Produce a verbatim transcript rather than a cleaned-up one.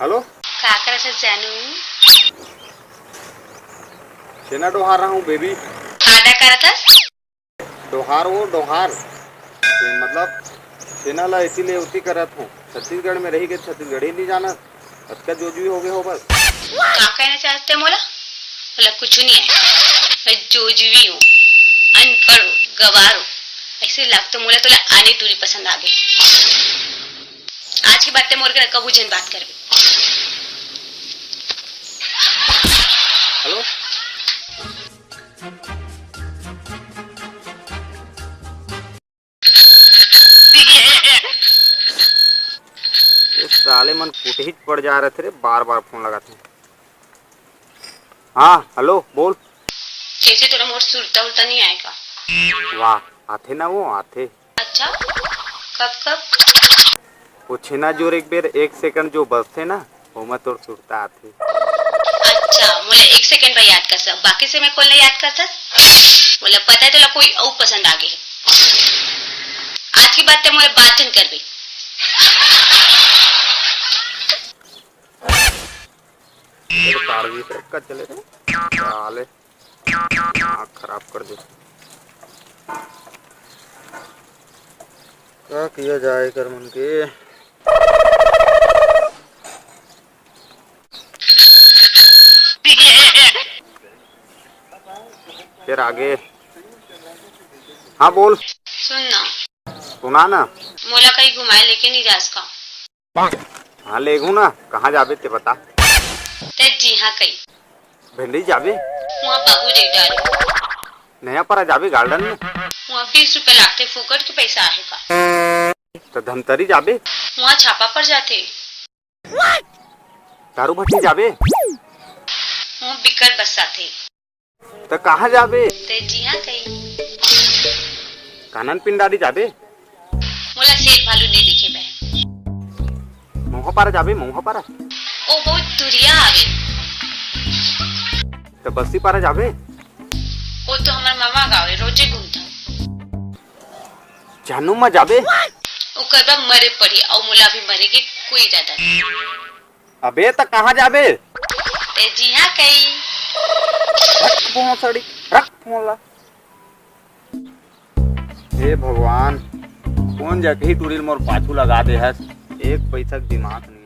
Hello. का करत हस जानू? छेना डोहार रहा हूँ बेबी। का डा करत हस? डोहार वो डोहार। ए, मतलब छेना ला एती ले ओती करत हूँ। छत्तीसगढ़ में रही के छत्तीसगढ़ी नहीं जाना। अतका जोजवी हो गए हो बस। का कहना चाहते मोला? मोला कुछ नहीं है। मैं जोजवी हूँ, अनपढ़ हूँ, गवार हूँ। ऐसे लागतो मोला तोला आनी टूरी पसंद आ गई। आज के बाद ते मोर के कभू झन बात करबे। हेलो। ये साले मन कुटही पड़ जा रहे थे रे, बार बार फोन लगाते हैं। हाँ हेलो बोल। कैसे तोला मोर सुरता उरता नहीं आएगा? वाह, आथे ना वो आथे। अच्छा, कब कब? वो छेना जोर एक बेर एक सेकंड जो बसथे ना, ओमा तोर सुरता आथे। अच्छा, मोला एक सेकंड बर याद कर सक, बाकी से मैं कोन ला याद कर सक? मोला पता है तोला कोई अउ पसंद आ गे है। आज के बाद ते मोला बात झन करबे। तेरे तार भी से का चले रे? साले। दिमाग खराब कर दे। का किया जाए कर मन के। फिर आगे। हाँ बोल। सुन ना। सुना ना। मोला कहीं घुमाए लेके नहीं जास का? हाँ लेगू ना। कहाँ जाबे ते बता। ते जी हाँ कहीं। भिंडी जाबे? वहाँ बाबू देख डारे। नया पारा जाबे गार्डन में? वहाँ बीस रुपए लागथे, फोकट के पैसा आहे का? तो धमतरी जाबे? वहाँ छापा पर जाथे। दारू भट्टी जाबे? वहाँ बिकर बस आथे। तो कहाँ जाबे? ते जी हाँ कहीं। कानन पिंडारी जाबे? मोला शेर भालू नहीं देखे बे। मोहा पारा जाबे, मोहा पारा? ओ बहुत दुरिया आवे। तो बस्ती पारा जाबे? ओ तो हमर मामा गाँव है, रोजे घूमता। जानू मा जाबे? ओकर बाद मरे पड़ी, अउ मोला अभी मरे के कोई इरादा नहीं। अबे त कहाँ जाबे? ते जी हाँ कहीं। रख भोसड़ी, रख फोन ला। हे भगवान, कोन जगही टूरी ल मोर पाछू लगा दे हस, एक पैसा के दिमाग नहीं।